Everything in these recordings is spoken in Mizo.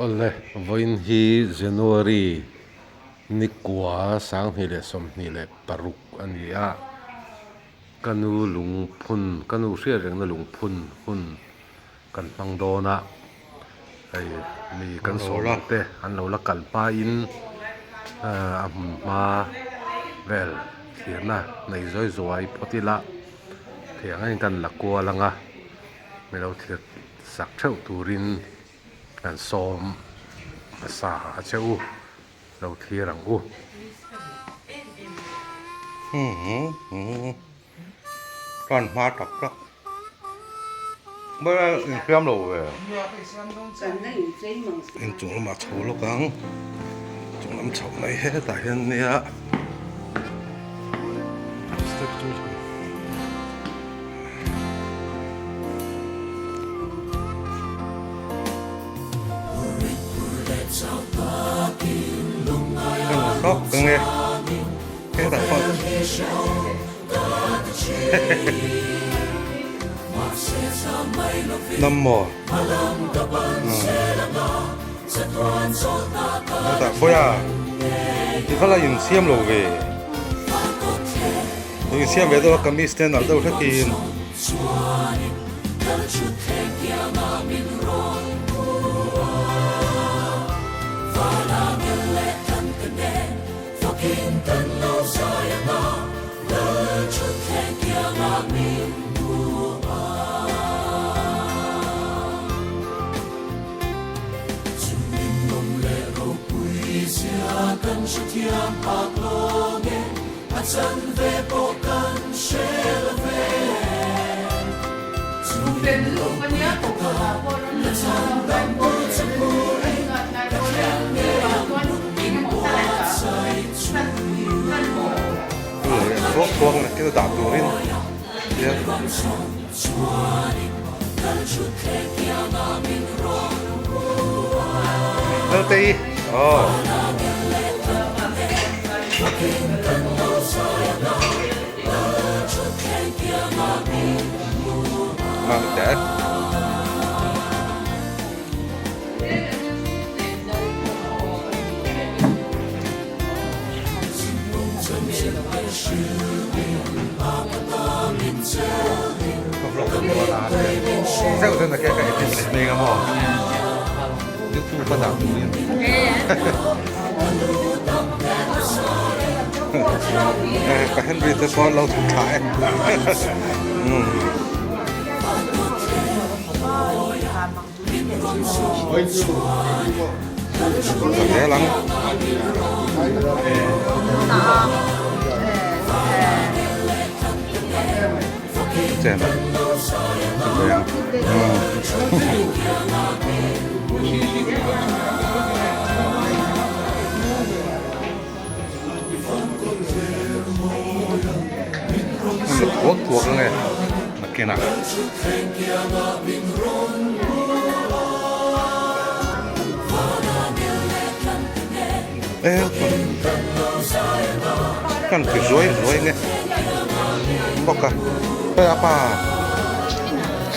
Awle, vawiin hi January ni kua 2026 a ni a, ka nu lungphun, ka nu hriat rengna lungphun hun kan hmang dawn a, hei mi kan sawm te an lo la kal hmain a hmun hma vel thlirna nei zawi zuai phawt ila thei ang engin kan la kual ang a, mi lo thlir sak theuh turin kan sawm hmasa a che u lo thlir ang u. Tan hma tak tak ber infiam lo ve. Inchung lamah chho lawk ang chung lam chhoh mai hetah hian nia step chu Kan lawk ang e. Hetah pawh Nam maw? Hetah pawh a ti kha la insiam lo ve. Insiam ve deuh a kamis te nalh deuh hlekin. Thuak thuak na thil dah turin hian Naute i aw Mang te. Zeuh zeuh na ke ka edit leh mai nga maw youtube a dah turin ka Henry te pawh an lo thut thla e. Zel ang. Chen. Chen. Thuak thuak ange nakinah. Kan ti zuai zuai nge bawk a hei a pa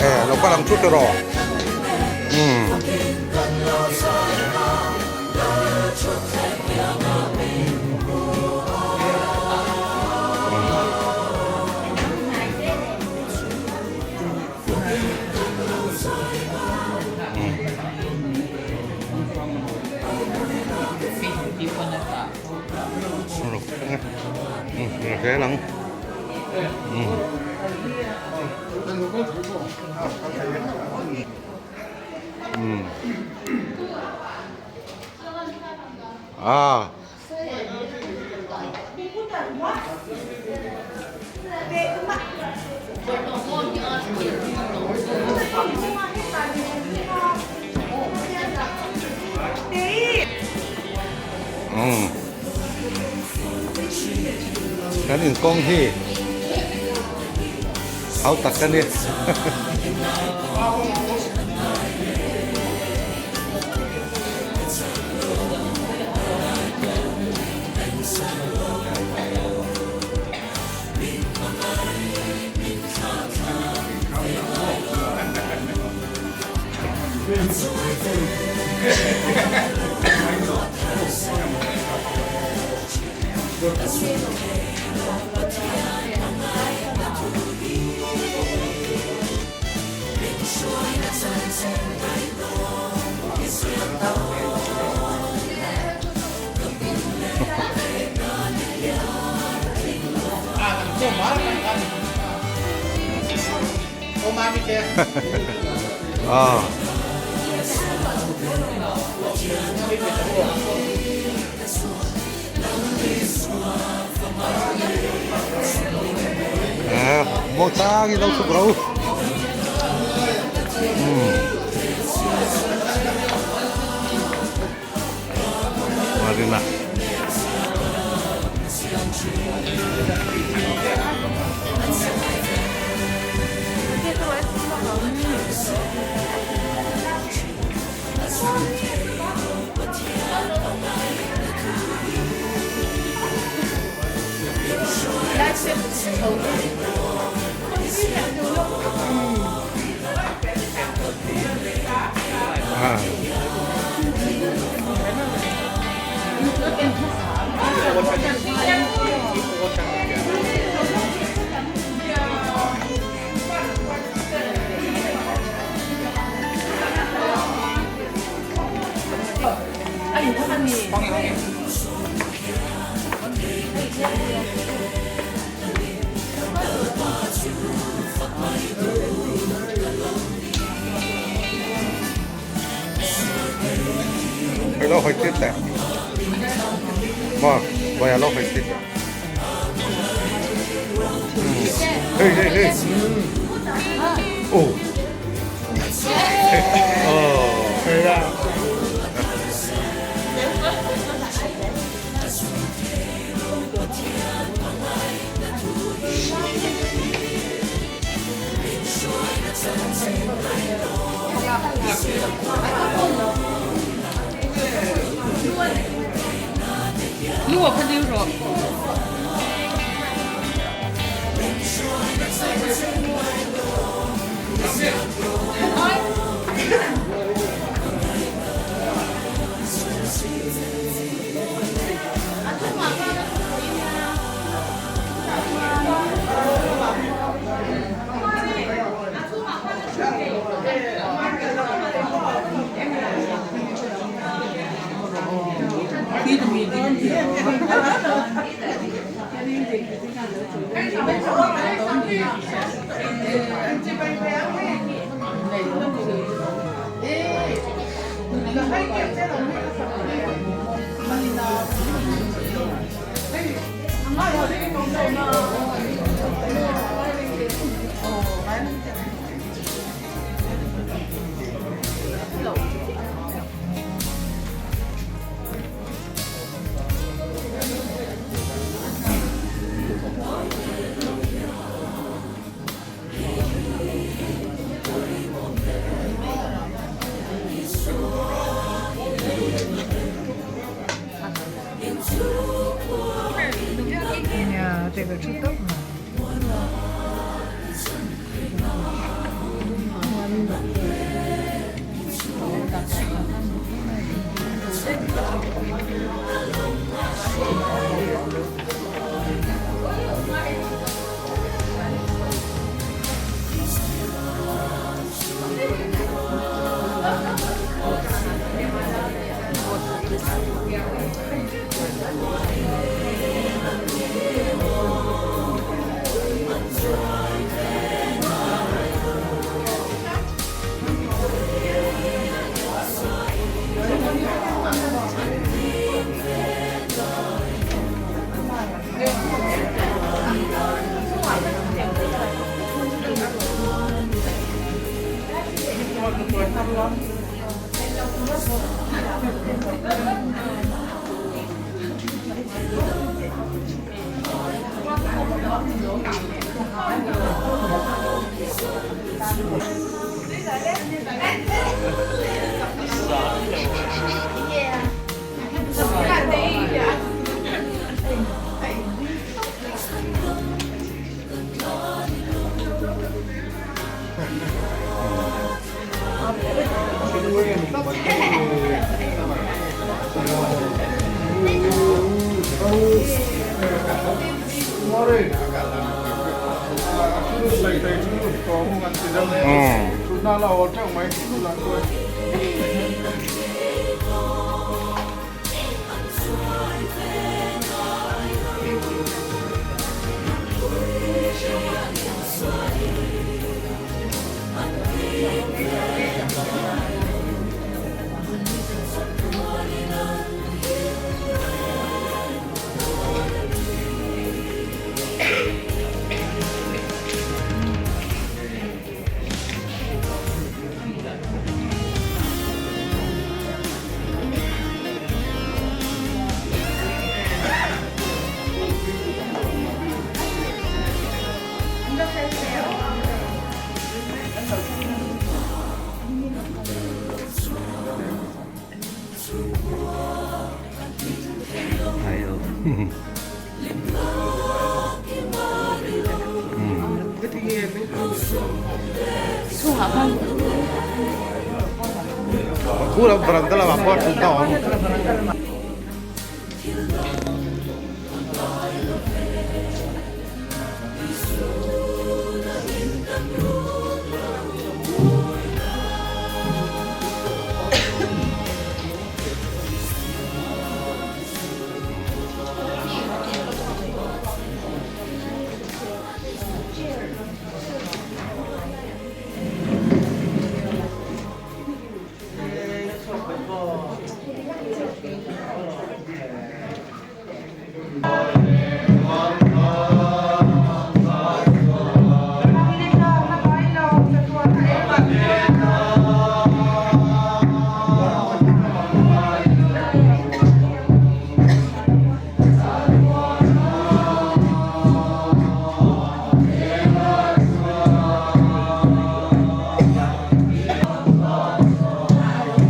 e lo kal ang chu tiraw umm. Ah. Umm. Kan inkawng hi hau tak a ni. Ah. Eh, mo chang in lo chhuk ro. Marina. Hei lo hawi tir teh. Maw, vawiah lo hawi tir teh. Hei hei hei. Oh. Oh. Hei la. Khu lam veranda lamah pawh thutna a awm.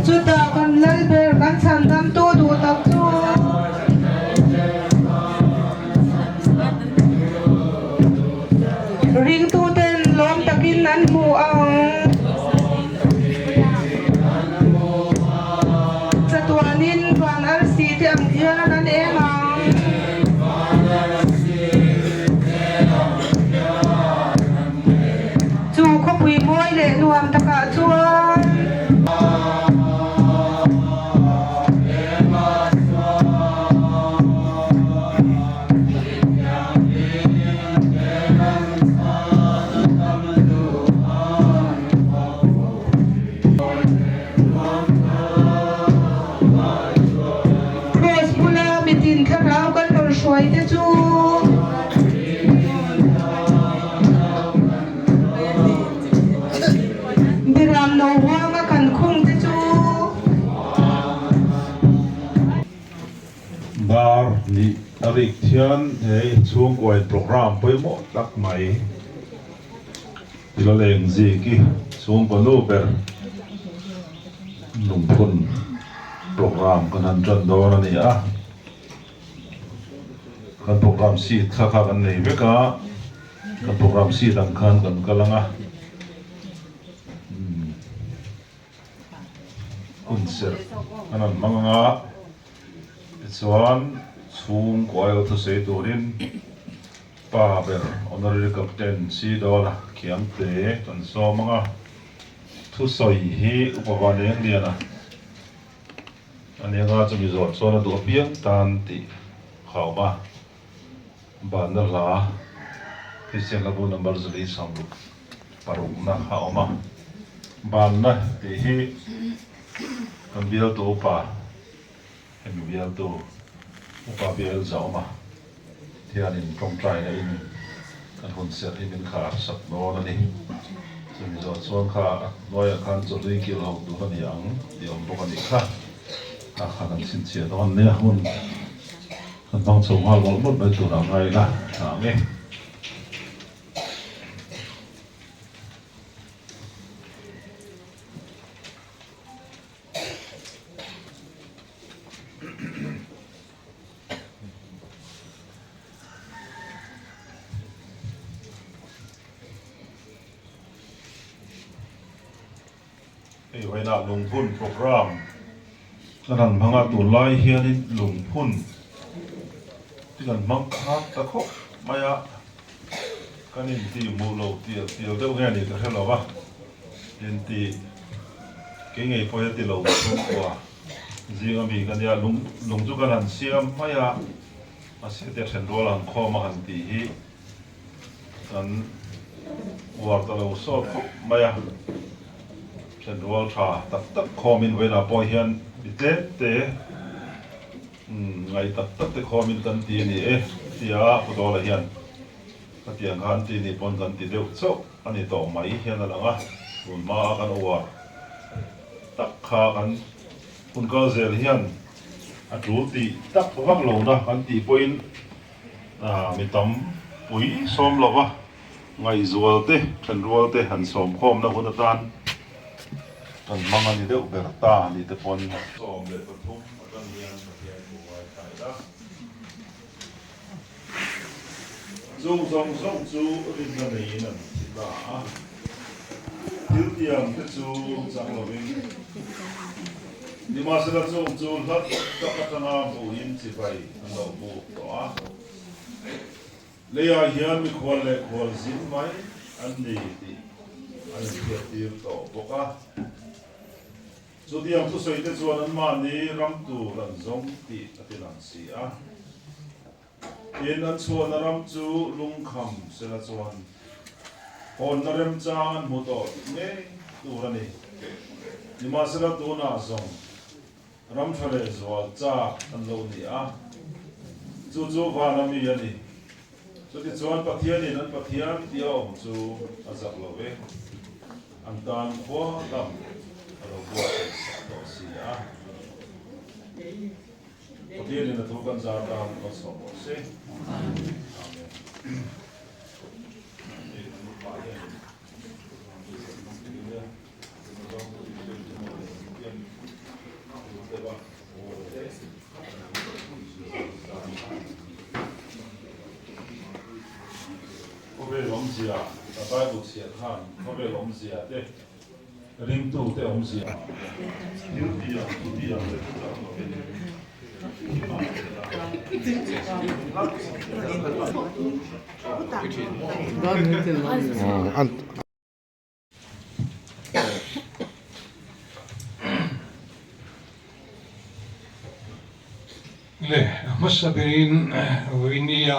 Chutah kan Lalber kan chhandamtu duh tak chu. Ringtuten lawm takin an hmu ang. Chatuanin van arsi te ang hian an eng ang. Chu khawpui mawi leh nuam takah chuan. Kraws bula mitin thlarau kan rawn hruai te chu. Biram no huanga kan khung te chu. Dar nih a rik thian he inchhungkuain programme pawimawh tak mai ila leng zik i chhungkaw nu ber lungphun programme kan han tan dawn a ni a. Kan programme sheet kha kha kan nei vek a, kan programme sheet ang khan kan kal ang a. Hun serh an han hmang ang a, tichuan chhungkaw aiawh thusawi turin pa ber Honorary Captain Sidawla Khiangte kan sawm ang a, thusawi hi Upa Vanengliana a ni anga chumi zawh chuan a duh apiang tan tih kha a awm a, banna hla Kristian Hlabu number zali sawmruk parukna a awm a, banna tih hi kan bialtu upa hemi bialtu upa bial zawm a thianin tawngtaina in kan hun serh hi min khar sak dawn a ni. Chumi zawh chuan kha a hnuaiah khan chawhlui kil ho tur a ni ang tih awm bawk a nih kha, kha kha kan chhinchhiah dawn nia hun kan hmang chho nghal mawlh mawlh mai tur a ngai la tha ang e. Hei vawiinah lungphun program kan han hmang a, tunlai hianin lungphun hi kan hmang khat ta khawp mai a, kan intih hmuh loh tial tial deuh nge a nih ka hre lo va, intih kei ngei pawh hi a ti lo chhungkua zinga mi ka nia, lung lung chu kan han siam mai a, mahse te then rual han khawm a han tih hi. Kan uar ta lo sawt khawp mai a, then rual tha tak tak khawmin vawiinah pawh hian mi tlem te ngaih tak tak te khawmin kan ti a ni e tia Pu Dawla hian khatiang kha an ti nih pawn kan ti deuh chauh a ni tawh mai hian a lang a, tun hmaa kan uar tak kha kan hun kal zel hian a tul tih tak vak lohna kan tih pawhin Mi tam pui sawm lova ngaihzual te, thenrual te han sawm khawmna hun atan kan hmang a ni deuh ber ta ni te pawn. 13 atang hian Pathian thu ngaithla ila. Chung zawng zawng chu rinna neiin an thi ta a, thil tiang te chu chang lovin. Nimahsela chung chu hlat tak atanga hmuhin chibai an lo buk tawh a. Leiah hian mikhual leh khual zin mai an ni tih an inhriattir tawh bawk a. Chutiang thusawi te chuan anmahni ram tur an zawng tih a ti lang si a. Tin, an chhuahna ram chu lungkham sela chuan hawnna remchang an hmu tawh tih ngei tur a ni. Nimahsela tunah zawng ram tha leh zual chak an lo ni a, chu chu vana mi a ni. Chutichuan Pathianin an Pathian tih a awm chu a zak lo ve, an tan khua dam a lo buatsaih sak tawh si a. Pathianin a thu kan zar tan a sawm rawh se. Amen. Khawvel awmzia, ka Bible chhiar khan khawvel awmzia te Ringtute awmzia thil tiang thu tiang leh thu chang lovin Le a hmasa berin vawinia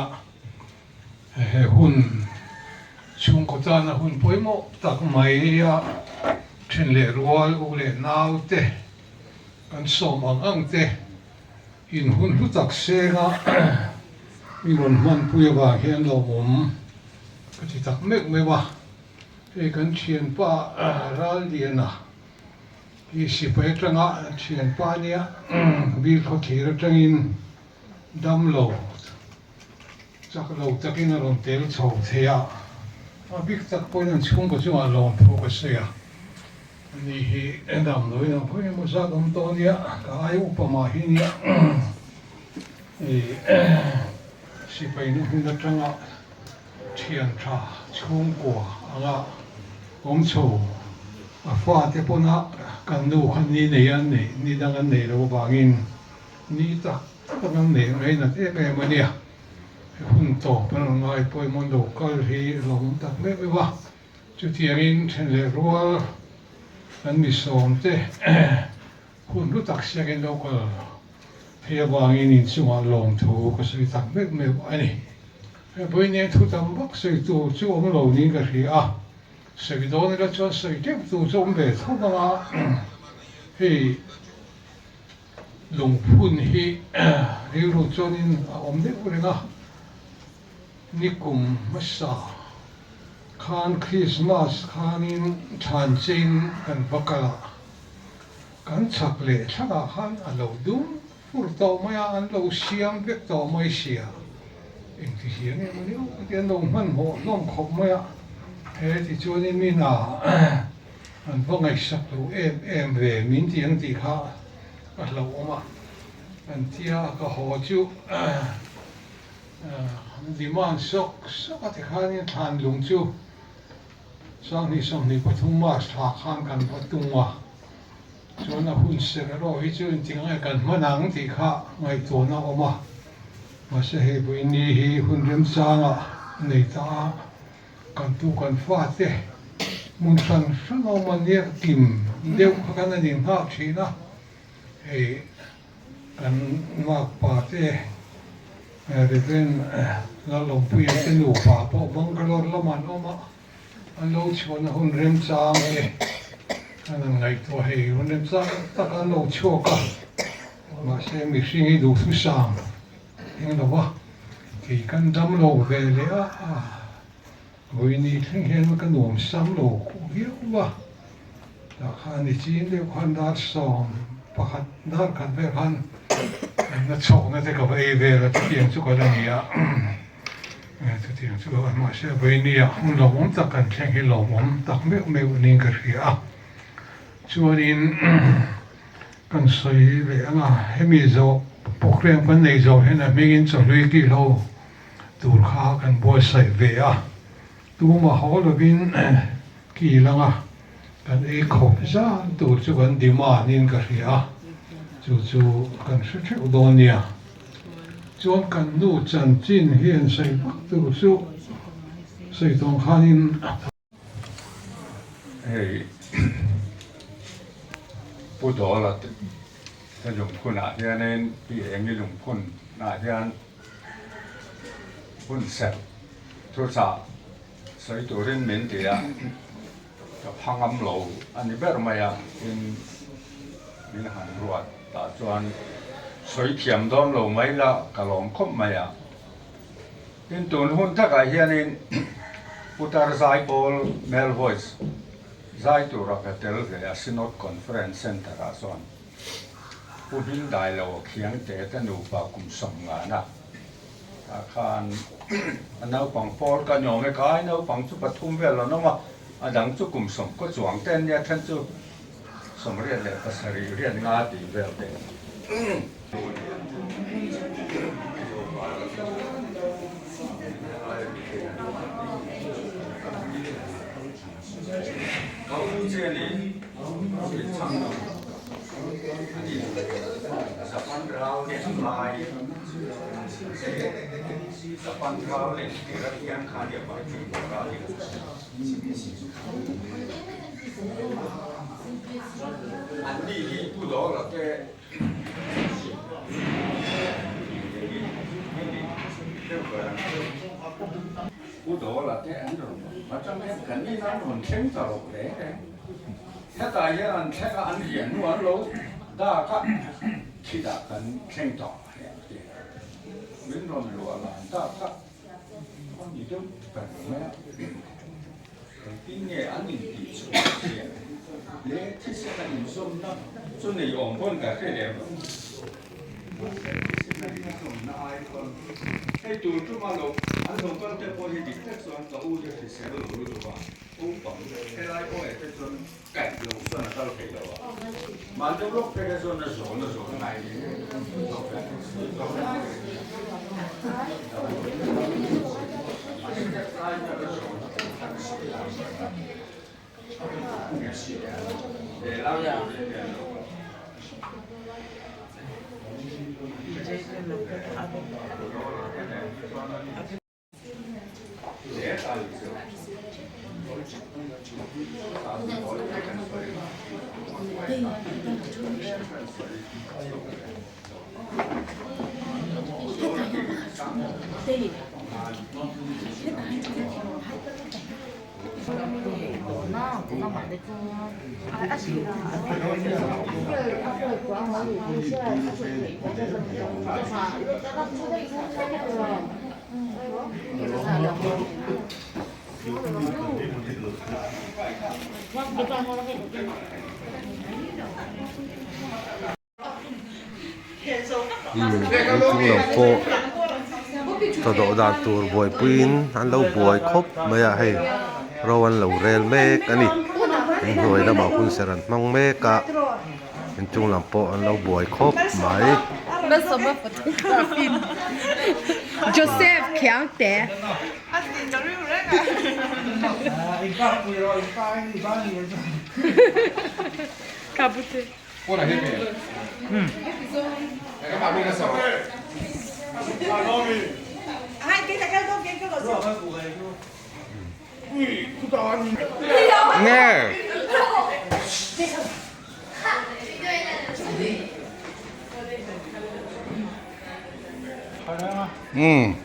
he hun chhungkaw tana hun pawimawh tak mai a then leh rual u leh nau te kan sawm ang ang te in hun hlu tak senga mi rawn hmanpui avang hian lawmawm ka ti tak meuh meuh a, hei kan thianpa Ralliana. Hi sipai atanga thianpa ania bil khawthlir atangin dam lo chak lo takin a rawn tel chho thei a, a bik tak pawhin an chhungkaw chungah lawmthu ka sawi a, ani hi dam loin ang khawi emaw zat awm tawh ania ka ai upa mah hi nia sipai na hmun atanga thian tha chhungkua anga awm chho a fate pawna kan nu kha ni nei an neih ni dang an neih loh avangin ni tak tak an neih ngainat em em a nia. Hun tawp an rawn ngai pawimawh lo kal hi lawm tak meuh meuh a, chutiangin then leh rual kan mi sawmte hun hlu tak siakin lo kal thei avangin inchungah lawmthu ka sawi tak meuh meuh a ni. He vawiin thu tam vak sawi tur chu awm lo niin ka hria a, sawi dawn ila chuan sawi teuh tur chu awm ve tho vang a, hei lungphun hi rilru chuanin a awm deuh reng a, nikum hmasa khan Krismas khanin thlan chein kan va kal a, kan chhak leh thlangah khan a lo dum Fur tawh mai a, an lo siam vek tawh mai sia. Engti hian emaw ni awk te an lo hmanhmawh hlawm khawp mai a, he tichuanin mi hna an va ngaihsak lo em em ve min ti ang tih kha ka hlauhawm a, an tia ka haw chu demand sawk sawk a tikhanin thlan lung chu 2023 March thla khan kan va tung a. Chuan a hun serh erawh hi chu engtik ange kan hman ang tih kha ngaihtuahna a awm a. Mahse hei vawiin hi hun remchangah a nei ta a, kan tu kan fate hmun hran hran a awm a nia kim deuh kha kan an inghak thin a, hei kan makpa te Reverend Lalawmpuia te nupa pawh Bangalore lamah an awm a. An lo chhuahna hun remchang te an han ngaihtuah hei, hun remchang tak an lo chhuak a, mahse mihring hi duhthusam eng lo va, kei kan dam lo ve leh a, vawiini thleng hian ka nuam sam lo viau va, tah khan i chin deuh khan dar 11 dar khat vel khan na chhawkna te ka va ei vel a, chutiang chu ka la ni a. Chutiang chu mahse vawinia hun lawmawm tak kan thleng hi lawmawm tak meuh meuh niin ka hria a. Chuanin kan sawi leh ang a, hemi zawh program kan nei zawh hian a hmingin chawhlui tih lo tur kha kan buatsaih ve a. Tumah haw lovin kil anga kan ei khawp zan tur chu kan demand in ka hria a, chu chu kan hre theuh dawn nia. Chuan kan nu chanchin hian sawi vak tur chu sawi tawng khanin. Hei Pu Dawla te lungphunah hianin Pi Engi lungphunah hian hun serh thuchah sawi turin min ti a, ka pha ngam lo a ni ber mai a, tin min han ruat tah chuan sawi thiam dawn lo mai la ka lawm khawp mai a. Tin tun hun takah hianin Putar Zaipawl Male Voice zai tura ka tel ve a Synod Conference Centre ah chuan Pu Hmingdailo Khiangte te nupa kum 50 na Tah khan a naupang pawl ka ni awm e, kai naupang chu pathum vel an awm a, a dang chu kum sawmkaw chuang te an nia, then chu 87 riat nga tih vel te. Ka u che ni min chhang lo a ni Japan ral nen lai Japan ral nen tir a hian khan ia pai tih bawk a ni. An ni hi pu dawr a te Pu Dawla te an rawn awm atang hian kan in an rawn thleng ta lo reng reng. Hetah hian an thleng a, an riah hnu an lo dak a, khitah kan thleng tawh hei an ti. Min rawn luah lan tak a, a ni deuh ber mai a. Engtin nge an intih chhuah chiah le thisen a inzawmna chu nei awm pawn ka hre lem lo. Mahse thisen a inzawmna ai pawn hei tur tuma lo an lo kal te pawh hi dik tak chuan ka u te hrisel lo lutuk a, naupang helai aw te chuan kaih lo chuan a kal thei lo a, mahni deuh lawk phei kha chuan a zawn a zawn ngai ni. Inchung lo pawh chawdawh dan tur buaipuiin an lo buai khawp mai a hei ro an lo rel mek a ni inhnuai lamah hun serh an hmang mek a inchung lam pawh an lo buai khawp mai. Nge. Umm.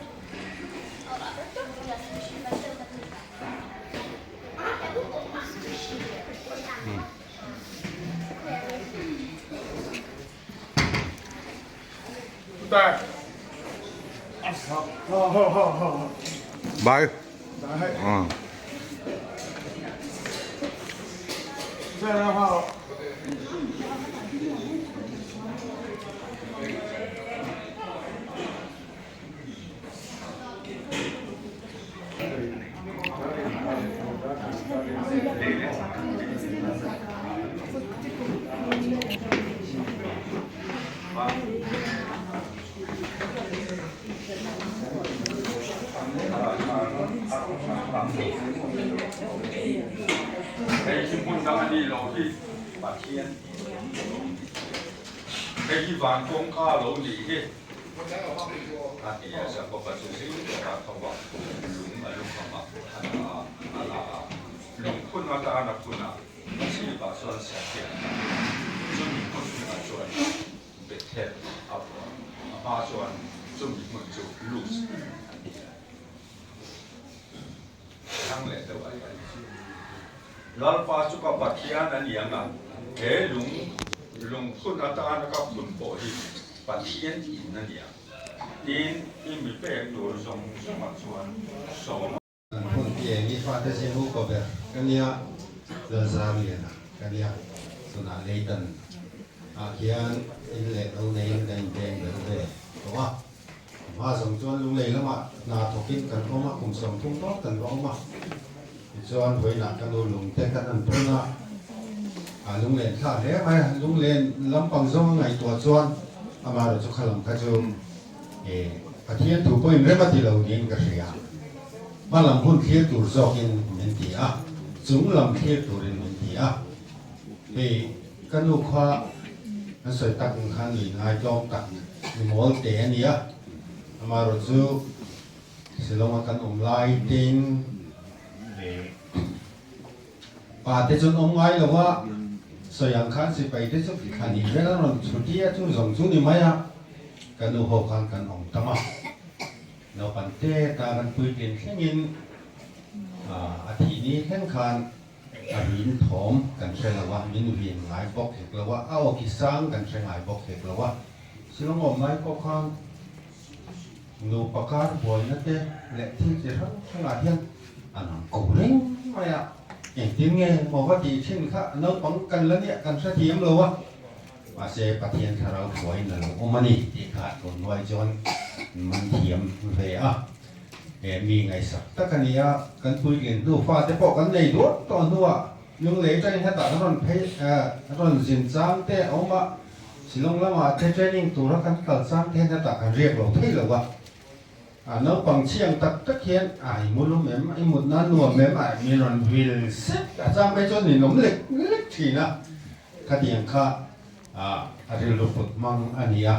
Bye. Umm. Hei hi hmun dang a ni lo hi Pathian hei hi van kawngka lo nih hi a ti a, Jakob-a chu zing takah tho a, lung a lukham a, a la a, lungphun atan a phun a, a chhipah chuan serhte a dah a, chumi hmun hmingah chuan Bethel a vuah a, a hma chuan chumi hmun chu Luz an ti a. Thlang leh deuh a ni. Lalpa chu ka Pathian a ni ang a, he lung lungphun atana ka phun pawh hi Pathian in a ni ang. Tin, i mi pek tur zawng zawngah chuan sawm. Kan hun ti eng i fate zing u ko ber ka nia, Lalzarliana ka nia, tunah Leitan ah khian in leh lo neiin kan inpeng ber ve tawh a. Hma zawng chuan lunglei lamah hna thawkin kan awm a, kum 30 tawk kan va awm a. Tichuan vawiinah ka nu lungte kan han phun a, a lunglen thlak hle mai a, lunglen lampang zawng a ngaihtuah chuan amaherawhchu kha lam kha chu Pathian thu pawhin rem a ti lo niin ka hria. Hma lam hun thlir tur zawkin min ti a, chung lam thlir turin min ti a. Hei ka nu kha an sawi tak ang khan mi ngaitlawm tak mi mawl te a nia, amaherawh chu Shillong a kan awm lai tein pa te chuan awm ngai lo a, sawi ang khan sipai te chu thla hnih vel an rawn chhuti a, chu zawng chu ni mai a, ka nu ho khan kan awm tam a, naupang te ta kan puitlin thlengin a thih ni thleng khan A rin thawm kan hre lo a, min vin ngai bawk hek lo a, a aw ki sang kan hre ngai bawk hek lo a. Shillong awm lai pawh khan nupa kar buaina te leh thil chi hrang hrangah hian an ang ko reng mai a, engtin nge maw va tih thin kha naupang kan la nia kan hrethiam lo a, mahse Pathian thlarau hruaiin a lo awm a ni tih kha tunhnuai chuan man thiam ve a. He mi ngaihsak tak a ni a, kan puitlin hnu fate pawh kan nei duah tawh hnuah Lunglei atangin hetah kan rawn phei rawn zin chang te a awm a, Shillong lamah te training tura kan kal chang te hian hetah kan riak lo thei lo a, a naupang chhiang tak tak hian a i mu lum em, i mut nan nuam em, a min rawn vil sek a chang phei chuan ninawm lek lek thin a, khatiang kha a rilru put hmang a ni a.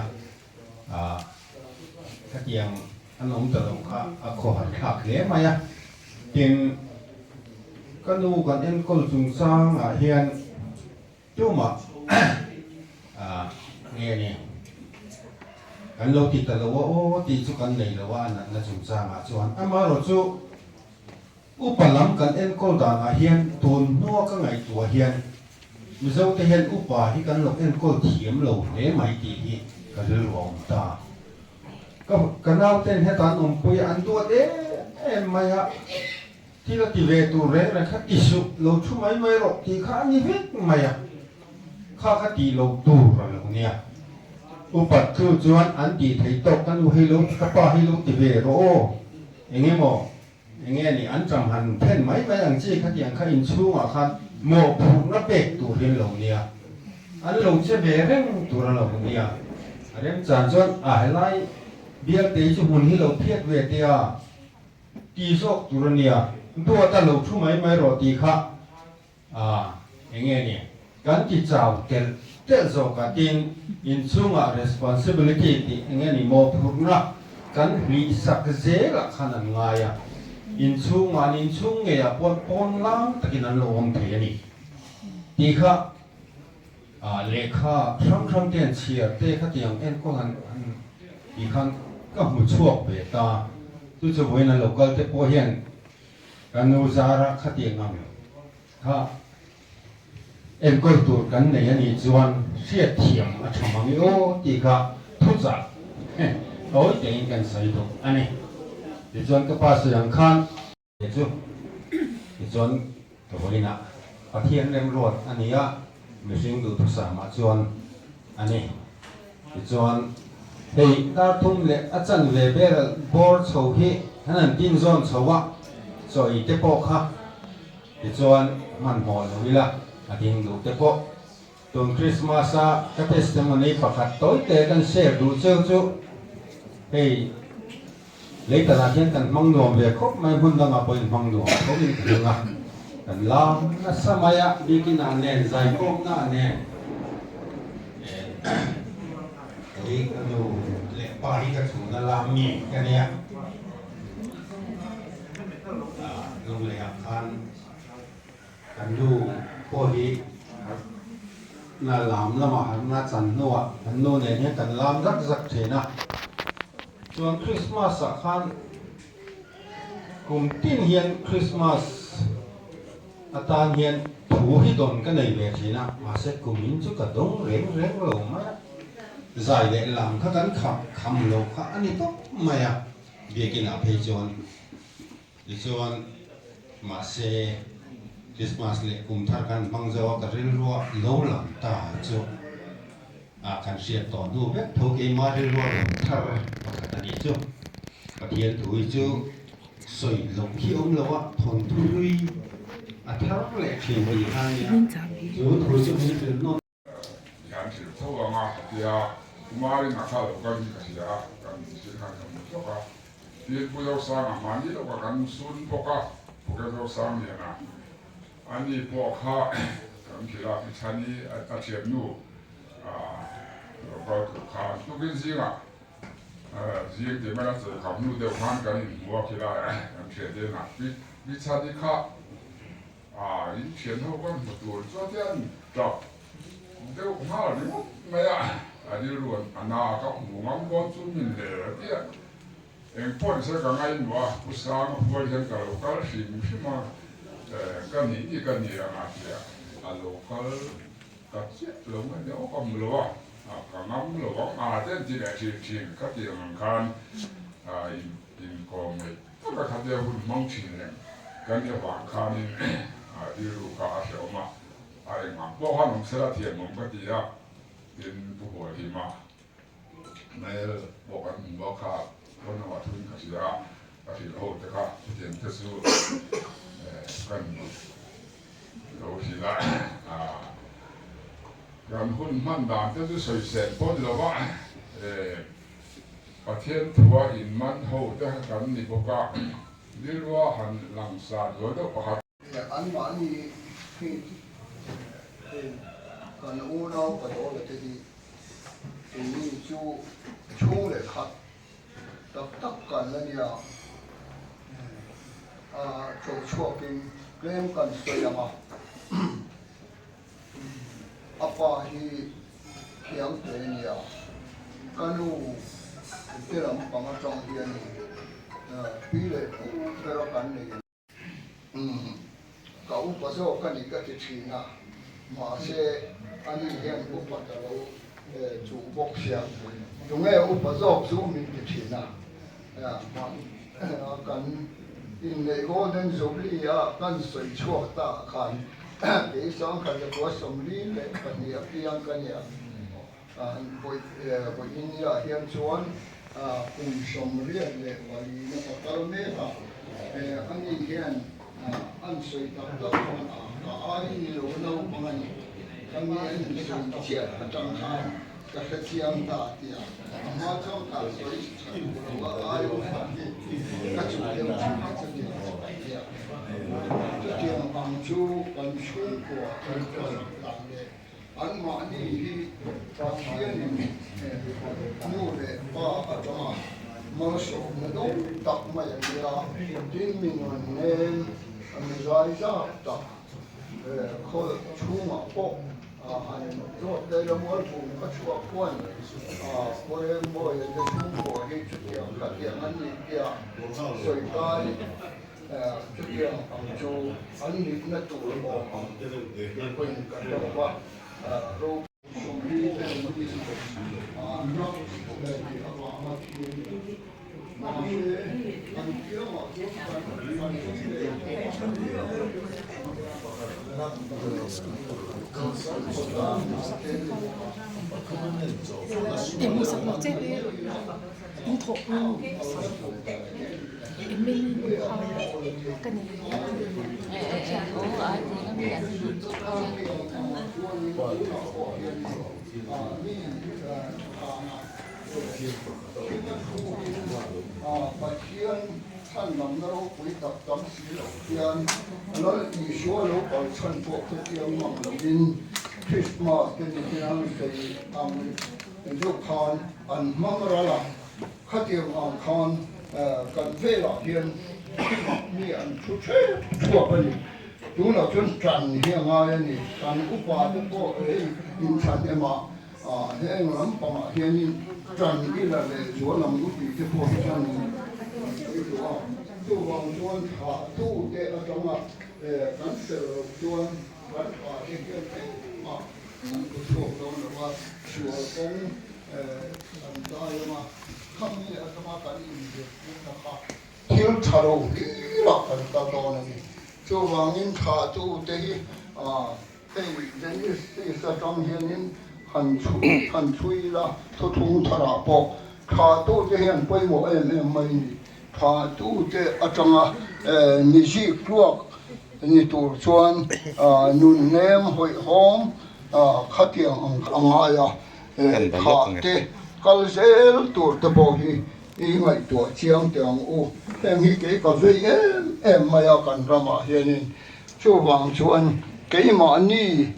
Khatiang an awm ta lo kha a khawhar thlak hle mai a. Tin, ka nu kan enkawl chungchangah hian tumah nge ni kan lo ti ta lo a aw tih chu kan nei lo a, a natna chungchangah chuan. Amaherawhchu upa lam kan enkawl danah hian tun hnua ka ngaihtuah hian Mizo te hian upa hi kan lo enkawl thiam lo hle mai tih hi ka rilru a awm ta. Ka ka nau ten heta an awmpui a, an duat em em mai a, thil a ti ve tur reng reng kha ti suh, lo thu mai mai rawh tih kha a ni vek mai a, kha kha tih lo tur a lo nia. Upat thu chuan an tih thei tawk ka nu hei lo ka pa hi lo ti ve rawh aw, eng emaw Enge ni an cham han then mai mai ang chi khatiang kha inchhungah khan mawhphurhna pek tur hi an lo nia, an lo che ve reng tur a lo nia. A remchan chuan a helai bialtei chu hmun hi lo phiat ve teh a ti zawk tur a nia, duat a lo thu mai mai rawh tih kha a enge ni kan ti chau telh. telh zawk a tin inchhungah responsibility tih eng nge ni mawhphurhna kan hlihsak zelah khan an ngai a, inchhungah an inchhung ngeiah pawh pawn lang takin an lo awm thei a ni tih kha lehkha hrang hrang te an chhiar te khatiang enkawl han tih khan ka hmu chhuak ve ta. Chu chu vawiin an lo kal te pawh hian ka nu zara khatiang ang kha enkawl tur kan nei a nih chuan hriatthiam a tha mang i aw tih kha thuchah tawi tein kan sawi duh a ni. Tichuan ka pa sawi ang khan. Chu tichuan ka vawiinah Pathian remruat a ni a, mihring duhthusam ah chuan a ni. Tichuan hei dar thum leh a chanve vel bawr chho hi an han tin zawn chho a, chawi te pawh kha tichuan hmanhmawh lo ila a ding duh te pawh. Tun Christmas a ka testimony pakhat tawi te kan share duh cheu chu hei Leitan ah hian kan hmang nuam ve khawp mai, hmun dangah pawhin hmang nuam tho in ka ring a, kan lam nasa mai a, biakin ah nen, zaikawmna ah nen hei ka nu leh pa hi ka chhun a lam mi ka nia, lunglei ah khan kan nu pawh hi na lam lamah harna chan hnuah kan nu nen hian kan lam zak zak thin a. Chuan Christmas ah khan kum tin hian Christmas atan hian thu hi dawn ka nei ve thin a, mahse kum in chu ka dawng reng reng lo mai a, zai leh lam kha kan kham kham lo kha a ni tawp mai a, biakin ah phei chuan tichuan mahse Christmas leh kum thar kan hmang zo a ka rilrua lo lang ta chu. Ah kan hriat tawh hnu vek tho keimah rilru a rawn thar pakhat a nih chu. Pathian thu hi chu sawi loh hi awm lo a, thawnthu hlui a thar leh thin tih kha a nia. Chu thu chu min hrilh nawn. Hian hrilh tho ang a tia Kumarin a kha lo kal hi ka hria a, kan thil khan ka hmu hlawk a. Tin Pu Zosanga mahni lawkah kan sun bawk a, Pu Zosang liana Ani pawh kha kan hrilh a, Michhani a thiannu lo kal tur khan tukin zingah zing tih mai a chei kham hnu deuh khan kan inhmu a khilaiah kan thian te inah Michhani kha in thian ho kan hmu tur chuan te an tap deuh nghal ringawt mai a, a rilru a na ka hmu ngam dawn chu min le a ti a. Eng pawh ni se ka ngaihmuh a, Pu Sanga pual hian ka lo kal hrim hrim a, ka nih nih ka ni ang a tia a lo kal ta chiah lo mai nia aw ka hmu lo a, ka ngam lo ang a te an ti leh thin thin ka tih ang ang khan inkawm ngaih tak a khatia hun hmang thin reng kan ni avang khanin rilru kha a hrehawm a, a engah pawh khan awm sela thiamawm ka ti a, tin Pu Hualhima Hmel pawh kan hmu a kha pawn lamah thuin ka hria a, ka hrilh ho te kha chutiang te chu kan lo hrilh a, kan hun hman dan te chu sawisel pawn lo va, Pathian thua inman ho te kha kan ni bawk a, rilrua han langsar zual deuh pakhat. Anmahni hi kan unau Padola te hi Keini chu chhung leh khat tak tak kan la nia, a cho chhuakin tlem kan sawi ang a, a pa hi thiam hle nia, ka nu te lampang atang hianin pi leh pu bera kan nei. Umm, ka upa zawk a ni ka ti thin a, mahse ani hian upa ta lo chuh bawk sia, tunge upa zawk chu min ti thin a, kan inneih Golden Jubilee a kan sawi chhuak ta ah khan kei sangkhat zakua 42 a piang ka nia, vawiin ah hian chuan kum 84 na ka kal mek a, ani hian an sawi tak tak chuan a ka ai ni lo naupang a ni, ka mi an insawi chiah atang khan ka hre chiang ta a ti a, a hma chuan ka sawi tha duh lo a, ai awm khat hi ka chuh deuh thin a chutiang chu a ti a, chutiang ang chu kan chhungkua kan kal dan leh. Anmahni hi Pathianin nu leh pa atanga malsawmna dawng tak mai a nia, tin mi nun nen mi zai zak tak khaw chhungah pawh han zawt daih la mualpum ka chhuah khuan Pawrengmawia te chhungkua hi chutiang khatiang an nih tia sawi kai Chutiang ang chu an nihna tur awm ang pawhin ka hre lo va, ro sawmli te hi an ram tih avanga thi a ni. Mahse, an kiangah chuan kan kan awm leh Pathian chhanlamna ropui tak tam si loh hian Lal Isua lo kal chhan pawh hetiang mang lovin Christmas te ni hian sei ang deuh khan an hmang ral a. Khatiang ang khan kan velah hian mi an thu hrep chhuak a ni. Tunah chuan tan hi a ngai a ni. Kan upa te pawh hei inthlan emah heng lampangah hianin tan ila leh zual ang u tih te pawh hi chuan an sawi duh a. Chuvang chuan thahtu te atanga kan fel loh chuan kan tha te hian engmah an thu chhuak dawn lo a, sual kawng Kan dai ang a, khami atanga kan inzirtirna kha thil tha lo hlirah kan kal dawn a ni. Chuvangin thlahtute hi hei Genesis atang hianin han han chhui ila, thuthlung tharah pawh thlahtute hi an pawimawh em em mai a ni. Thlahtute atanga ni zik tluak ni tur chuan nunnem hawihhawm khatiang ang a ngai a. Thah te, kal zel tur te pawh hi i ngaihtuah chiang teh ang u. Heng hi kei ka vei em em mai a kan ramah hianin. Chuvang chuan keimahni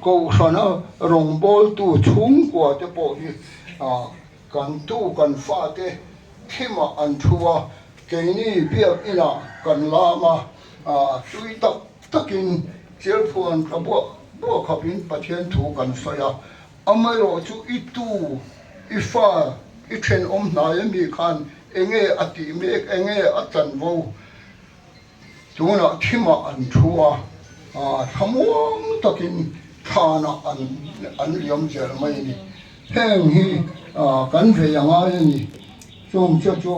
Kohhrana rawngbawltu chhungkua te pawh hi kan tu kan fate thimah an thu a, keini biakinah kan lam a, tui tak takin Chilphuan tla buak buak khawpin Pathian thu kan sawi a, amaherawh chu i tu, i fa, i thenawm hnai ami khan enge a tih mek, enge a chanvo tunah thimah an thu a, thlamuang takin thlanah an an liam zel mai a ni. Heng hi kan vei a ngai a ni. Chung che chu.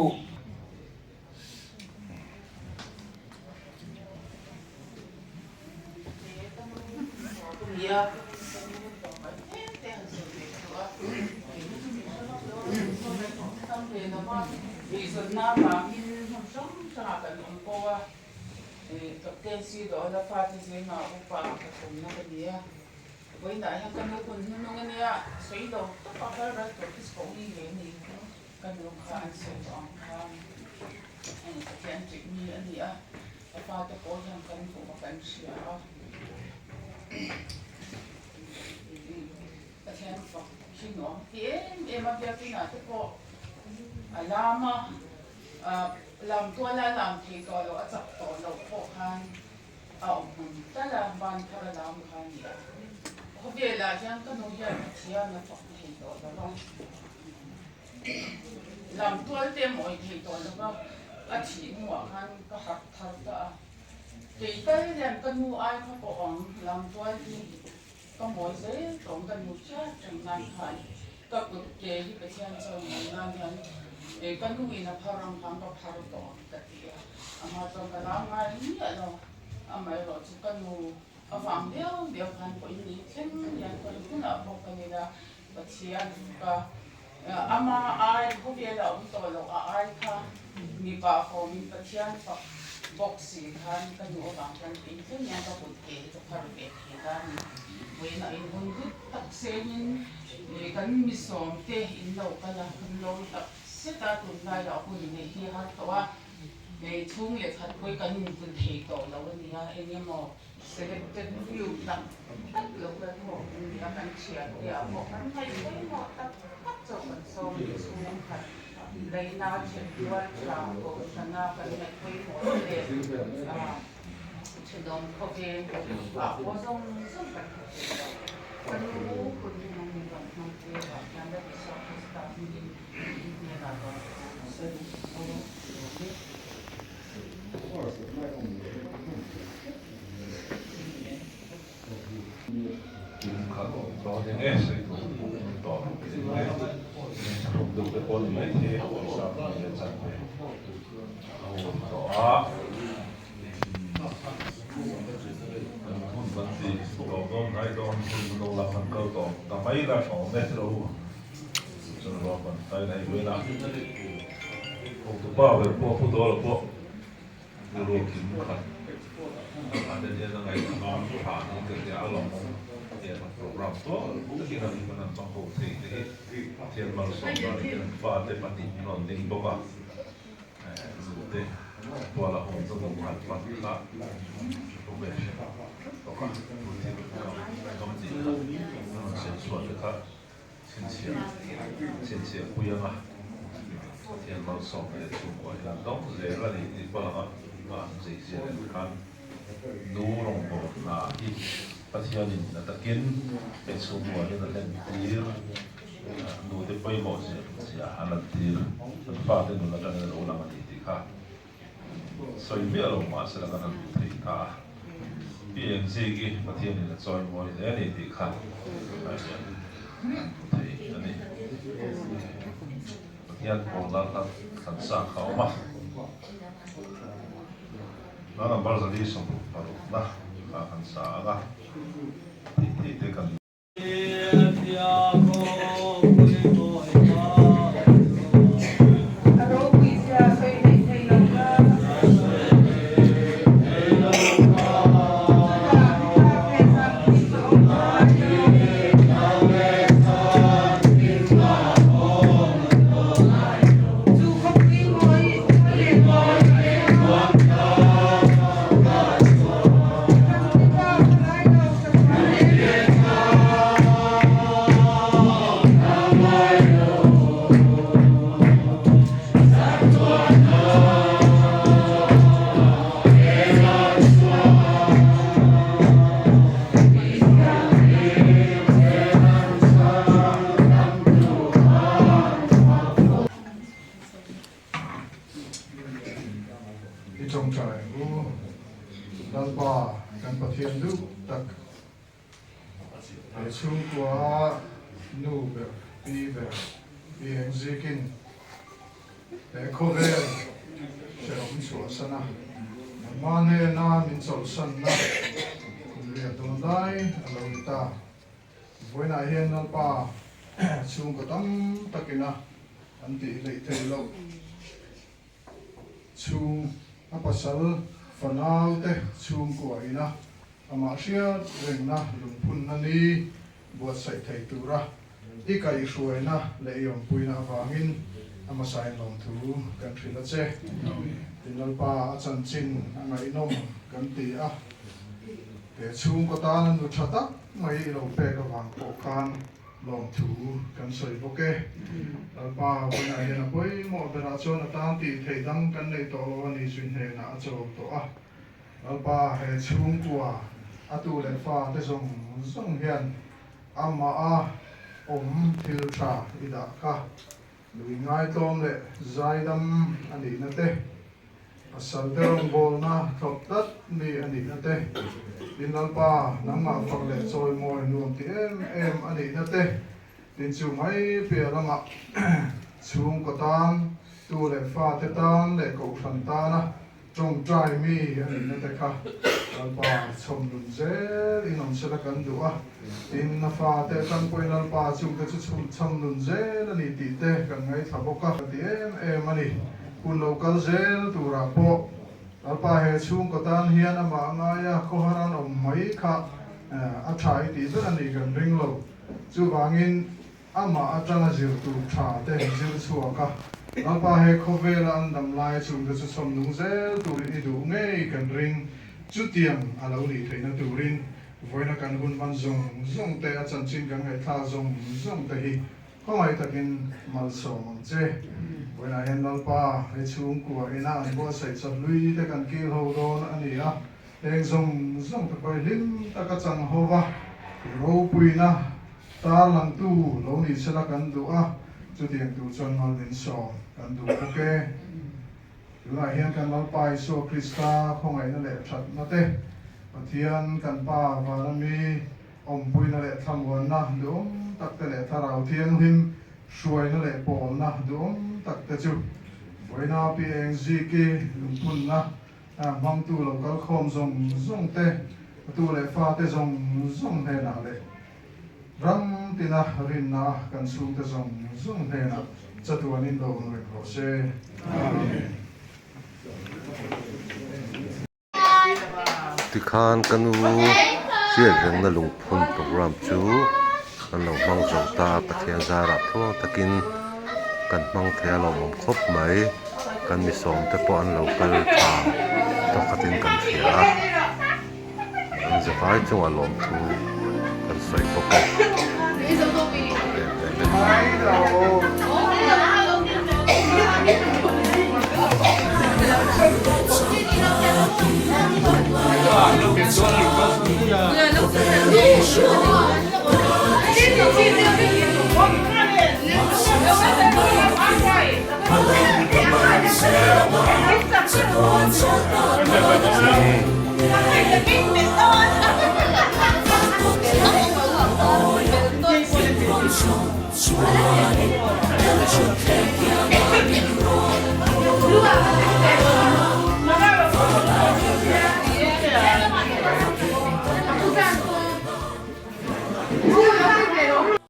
Ka nu kha an sawi tawh ang khan hei Pathian ṭih mi a ni a, ka fate pawh hian kan duh a kan hria a, Pathian fak hi nuam ti em em a, biakinah te pawh a lam a, lam tuala a lam thei tawh loh a chak tawh loh pawh khan a awm hmun tal a, ban thar a lam kha a ni a, khawvelah hian ka nu hian Pathian a fak thei tawh lo va. Lam tual te mawi thei tawh lo va, a thih hnuah khan ka harh thar ta a. Kei tal hian ka nu ai kha pawh ang, lam tual hi ka mawi zel tawng ka nu chiah reng nan khan ka kut ke hi Pathian chawi mawi nan hian ka nu in a phar ang khan ka phar tawh ang ka ti a, amah chuan ka lam ngai miah lo, amaherawh chu ka nu avang viau viau khan pawhin ni thleng hian khawi hmunah pawh ka nila Pathian ka ama ai khawvel a awm tawh loh a ai kha mipa fawmin Pathian fak bawk si khan ka nu avang khan eng tlem hian ka kut ke hi ka phar ve thei ta a ni. Vawiin a inhun hlut tak sengin kan misawm te in lo kal a, kan lo tak zet a, tunlaiah hun neih hi a har tawh a, chhung leh khat pawh hi kan invun thei tawh lo a nia, eng emaw. Selected few tak tak lo kan haw an ni a, kan thiante ah pawh kan ngaih pawimawh tak tak chauh kan sawm ni chhungkhat leina then rual tha kohhrana kan ngaih pawimawh te leh thenawm khawveng ah pawh zawng zawng kan hmu thei lo. Ka nu hun hi nang min rawn hmang tir vang hian Lalpa Isua Krista hmingin in hnenah rawn sawi lawm e. A ropui zia sawi theih thei lo ka. Chutah thla ve zan thim a awm tawh ngai lo. Chu khawpui mawi mawi leh mawi I tawngtai ang u. Lalpa kan Pathian duh tak he chhungkua nu ber, pi ber, pi eng zikin he khawvel hrehawm chhuahsan a, nangmah hnena min chawlhsanna kum riat dawn lai a lo ni ta. Vawiinah hian Lalpa chhungkaw tam takina an tih hleih theih loh. Chhung a pasal fanau te chhungkua ina amah hriat rengna lungphunna ni buatsaih thei tura i kaihhruaina leh i awmpuina avangin a hmasain lawmthu kan hrilh a che. Tin Lalpa a chanchin a ngaihnawm kan ti a, he chhungkaw tana nu tha tak mai i lo pek avang pawh khan Lawmthu kan sawi bawk e. Lalpa vawiinah hian a pawimawh berah chuan a tan tih theih dang kan neih tawh lo a ni zui hnenah a chawl tawh a. Lalpa he chhungkua a tu leh fa te zawng zawng hian amah a awm thil tha i dah kha lui ngaitlawm leh zaidam a nihna te, Pasal te rawngbawlna thlawp tlat mi a nihna te, tin Lalpa nangmah fak leh chawimawi nuam ti em em a nihna te, tin chu mai piah lamah chhungkaw tan, tu leh fa te tan leh kohhran tana tawngtai mi a nihna te kha Lalpa chhawm nun zel in awm sela kan duh a, tin a fa te atang pawhin Lalpa chungte chu chhawm nun zel a ni tih te kan ngaithla bawk a, ka ti em em a ni. Hun lo kal zel turah pawh Lalpa he chhungkaw tan hian amah ngaia khawhar an awm mai kha a tha i tih ber a nih kan ring lo. Chuvangin amah atanga zir tur tha te zir chhuak a, Lalpa he khawvela an dam laia chungte chu chhawm nung zel turin i duh ngei kan ring. Chutiang a lo nih theihna turin vawiina kan hun hman zawng zawng te, a chanchin kan ngaihthlak zawng zawng te hi khawngaih takin malsawm ang che. Vawiinah hian Lalpa he chhungkua ina an buatsaih chawhlui te kan kil ho dawn a ni a, heng zawng zawng te pawh hi hlim taka chang ho va, i ropuina tarlangtu lo ni sela kan duh a, chutiang tur chuan mal min sawm kan duh bawk e. Tunah hian kan Lalpa Isua Krista khawngaihna leh thatna te, Pathian kan Pa vana mi awmpuina leh thlamuanna duhawm tak te leh Thlarau Thianghlim hruaina leh pawlna duhawm tak te chu vawiina Pi Eng Ziki lungphunna hmangtu lo kal khawm zawng zawng te, a tu leh fate zawng zawng hnenah leh Ram tina rinna kan chhungte zawng zawng hnenah chatuanin lo awm reng rawh se. Amen. Tikhan ka nu hriat rengna lungphun program chu an lo hmang zo ta a, Pathian zarah tluang takin kan hmang thei a lawmawm khawp mai, kan misawm te pawh an lo kal tha tawkhatin kan hria a. An zavai chungah lawmthu kan sawi bawk a.